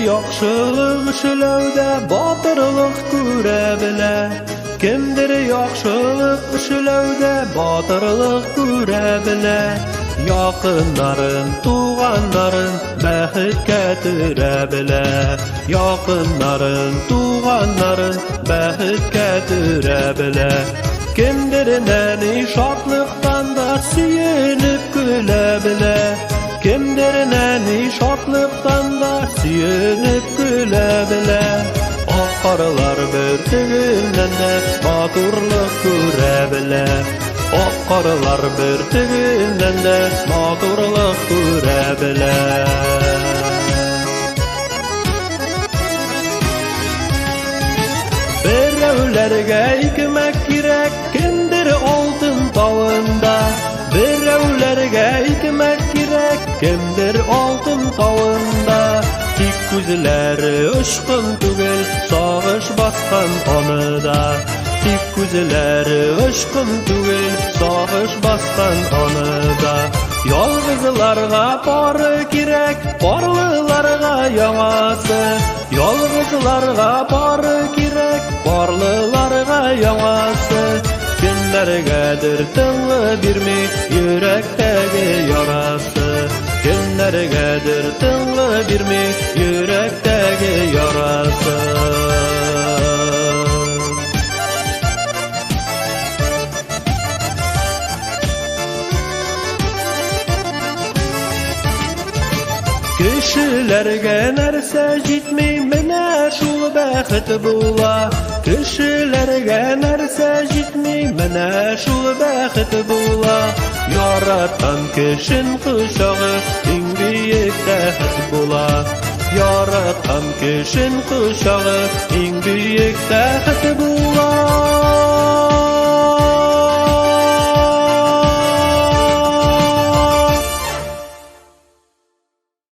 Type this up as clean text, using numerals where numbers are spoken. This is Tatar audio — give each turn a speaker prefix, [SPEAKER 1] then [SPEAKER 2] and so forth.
[SPEAKER 1] яхшылык эшләүдә батырлык күрә белә. Кемдер яхшылык эшләүдә батырлык күрә белә. Якыннарын, туганнарын бәхеткә төрә белә. Якыннарын, туганнарын бәхеткә төрә белә. Кемдер нәни шатлыктан да сөенеп көлә белә. Кемдер нәни шатлыктан да сөенеп көлә белә. Ак карлар бөртегеннән дә матурлык күрә белә. Ак карлар бөртегеннән дә матурлык күрә белә. Берәүләргә икмәк кирәк, кемдер алтын тавында. Берәүләргә икмәк кирәк, кемдер алтын тавында. Тик күзләре очкын түгел, сагыш баскан аны да. Тик күзләре очкын түгел, сагыш баскан аны да. Ялгызларга пары кирәк, парлыларга яңасы. Ялгызларга пары кирәк, парлыларга яңасы. Кемнәргәдер тынгы бирми йөрәктәге ярасы. Кемнәргәдер тынгы бирми йөрәктәге ярасы. Кешеләргә нәрсә җитми, менә шул бәхет була. Кешеләргә нәрсә җитми, менә шул бәхет була. Яраткан кешен кочагы иң бөек бәхет була. Яраткан кешен кочагы иң бөек бәхет була.